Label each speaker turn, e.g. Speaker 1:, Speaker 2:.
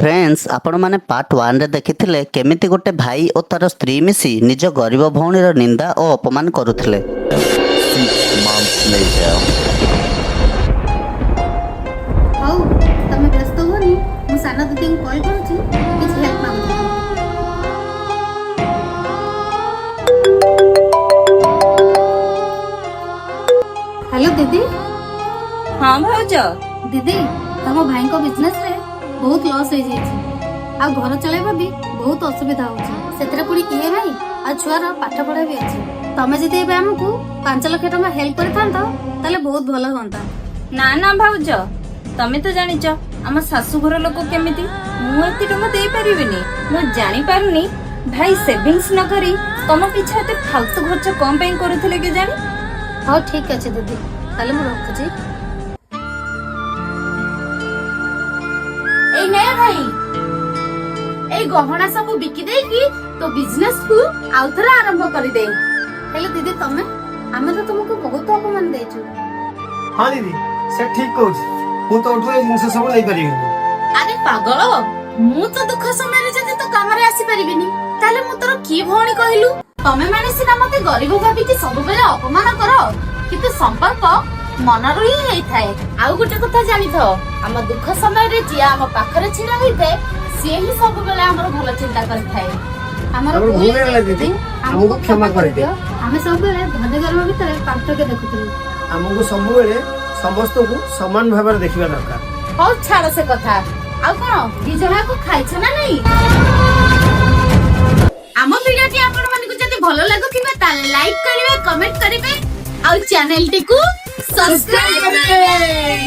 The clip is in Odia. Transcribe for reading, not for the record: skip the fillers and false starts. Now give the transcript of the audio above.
Speaker 1: ଫ୍ରେଣ୍ଡସ୍, ଆପଣମାନେ ପାର୍ଟ 1ରେ ଦେଖିଥିଲେ କେମିତି ଗୋଟେ ଭାଇ ଓ ତାର ସ୍ତ୍ରୀ ମିଶି ନିଜ ଗରିବ ଭଉଣୀର ନିନ୍ଦା ଓ ଅପମାନ କରୁଥିଲେ।
Speaker 2: 6 months later.
Speaker 3: ହଉ, ତମେ ବ୍ୟସ୍ତ ହୁଅନି, ମୁଁ ସାନ ଦିଦିଙ୍କୁ କଲ୍ କରୁଛି, କିଛି ହେଲ୍ପ ମାଗୁଛି। ହ୍ୟାଲୋ ଦିଦି।
Speaker 4: ହଁ ଭାଉଜ।
Speaker 3: ଦିଦି, ତମ ଭାଇଙ୍କ ବିଜନେସରେ ବହୁତ ଲସ୍ ହେଇଯାଇଛି ଆଉ ଘର ଚଳାଇବା ବି ବହୁତ ଅସୁବିଧା ହଉଛି। ସେଥିରେ ପୁଣି ଇଏମଆଇ ଆଉ ଛୁଆର ପାଠ ପଢା ବି ଅଛି। ତମେ ଯଦି ଏବେ ଆମକୁ 5 ଲକ୍ଷ ଟଙ୍କା ହେଲ୍ପ କରିଥାନ୍ତ, ତାହେଲେ ବହୁତ ଭଲ ହୁଅନ୍ତା।
Speaker 4: ନା ନା ଭାଉଜ, ତମେ ତ ଜାଣିଛ ଆମ ଶାଶୁଘର ଲୋକ କେମିତି। ମୁଁ ଏତେ ଟଙ୍କା ଦେଇପାରିବିନି। ମୁଁ ଜାଣିପାରୁନି, ଭାଇ ସେଭିଙ୍ଗସ ନ କରି ତମ ପିଛା ଏତେ ଫାଲତୁ ଖର୍ଚ୍ଚ କଣ ପାଇଁ କରୁଥିଲେ କେଜାଣି।
Speaker 3: ହଉ, ଠିକ ଅଛି ଦିଦି, ତାହେଲେ ମୁଁ ରଖୁଛି।
Speaker 5: ଏଇ ନେ ଭାଇ, ଏଇ ଗହଣା ସବୁ ବିକି ଦେଇକି ତୋ ବିଜନେସ କୁ ଆଉଥରେ ଆରମ୍ଭ କରିଦେ।
Speaker 3: ହେଲେ ଦିଦି, ତମେ ଆମେ ତ ତୁମକୁ ବହୁତ ଅପମାନ ଦେଇଛୁ।
Speaker 6: ହଁ ଦିଦି, ସେ ଠିକ କହୁଛି। ମୁଁ ତୋଠୁ ଏ ଜିନିଷ ସବୁ ନେଇପାରିବିନି।
Speaker 5: ଆରେ ପାଗଳ, ମୁଁ ତ ଦୁଃଖ ସମୟରେ ଯଦି ତୋ କାମରେ ଆସିପାରିବିନି, ତାହେଲେ ମୁଁ ତୋର କି ଭଉଣୀ କହିଲୁ? ତମେ ମାନେ ସିନା ମତେ ଗରିବ ଭାବିକି ସବୁବେଳେ ଅପମାନ କର, କିନ୍ତୁ ସମ୍ପର୍କ ମନରୁ ହିଁ ହେଇଥାଏ। ଆଉ ଗୋଟେ କଥା ଜାଣିଥାଅ, ଆମ ଦୁଃଖ ସମୟରେ ଯିଏ ଆମ ପାଖରେ ଛିଡା ହୋଇଥାଏ, ସିଏ ହିଁ ସବୁବେଳେ ଆମର ଭଲ ଚିନ୍ତା କରିଥାଏ।
Speaker 3: ଆମର
Speaker 6: ଆମର ଭୁଲ ହେଇଗଲା ଦିଦି, ଆମକୁ କ୍ଷମା କରିଦିଅ।
Speaker 3: ଆମେ ସବୁବେଳେ ଧନୀ ଗରିବ ଭିତରେ ପାର୍ଥକ୍ୟ ଦେଖୁଥିଲୁ।
Speaker 6: ଆମକୁ ସବୁବେଳେ ସମସ୍ତଙ୍କୁ ସମାନ ଭାବରେ ଦେଖିବା ଦରକାର।
Speaker 5: ହଉ, ଛାଡ ସେ କଥା। ଆଉ କଣ, ଦି ଜଣକୁ ଖାଇଛ ନା ନାଇଁ? ଆମ ଭିଡିଓଟି ଆପଣ ମାନଙ୍କୁ ଯଦି ଭଲ ଲାଗୁଥିବ, ତାହେଲେ ଲାଇକ୍ କରିବେ, କମେଣ୍ଟ କରିବେ ଆଉ ଚ୍ୟାନେଲଟିକୁ ସବସ୍କ୍ରାଇବ କରିବେ।